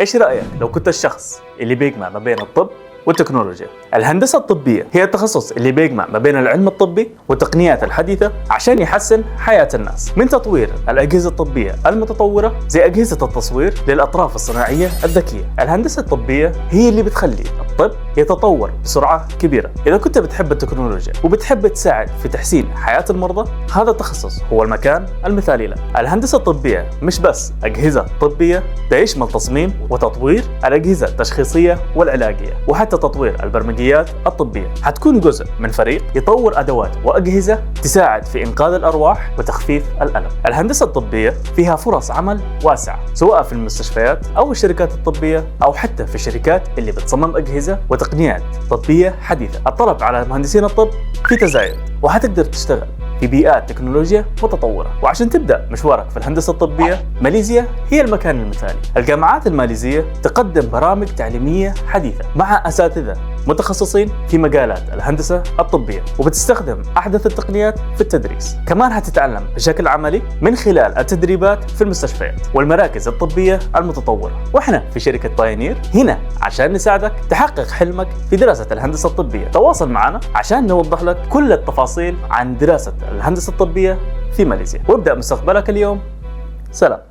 ايش رأيك لو كنت الشخص اللي بيجمع ما بين الطب والتكنولوجيا؟ الهندسة الطبية هي التخصص اللي بيجمع ما بين العلم الطبي والتقنيات الحديثة عشان يحسن حياة الناس، من تطوير الأجهزة الطبية المتطورة زي أجهزة التصوير للأطراف الصناعية الذكية. الهندسة الطبية هي اللي بتخلي الطب يتطور بسرعة كبيرة. إذا كنت بتحب التكنولوجيا وبتحب تساعد في تحسين حياة المرضى، هذا التخصص هو المكان المثالي لك. الهندسة الطبية مش بس أجهزة طبية، ده يشمل تصميم وتطوير الأجهزة التشخيصية والعلاجية وحتى تطوير البرمجيات الطبية. حتكون جزء من فريق يطور أدوات وأجهزة تساعد في إنقاذ الأرواح وتخفيف الألم. الهندسة الطبية فيها فرص عمل واسعة، سواء في المستشفيات أو الشركات الطبية أو حتى في الشركات اللي بتصمم أجهزة وتقنيات طبية حديثة. الطلب على مهندسين الطب في تزايد، وحتقدر تشتغل في بيئات تكنولوجيا متطورة. وعشان تبدأ مشوارك في الهندسة الطبية، ماليزيا هي المكان المثالي. الجامعات الماليزية تقدم برامج تعليمية حديثة مع أساتذة متخصصين في مجالات الهندسة الطبية، وبتستخدم أحدث التقنيات في التدريس. كمان هتتعلم بشكل عملي من خلال التدريبات في المستشفيات والمراكز الطبية المتطورة. وإحنا في شركة بايونير هنا عشان نساعدك تحقق حلمك في دراسة الهندسة الطبية. تواصل معنا عشان نوضح لك كل التفاصيل عن دراسة الهندسة الطبية في ماليزيا، وابدأ مستقبلك اليوم. سلام.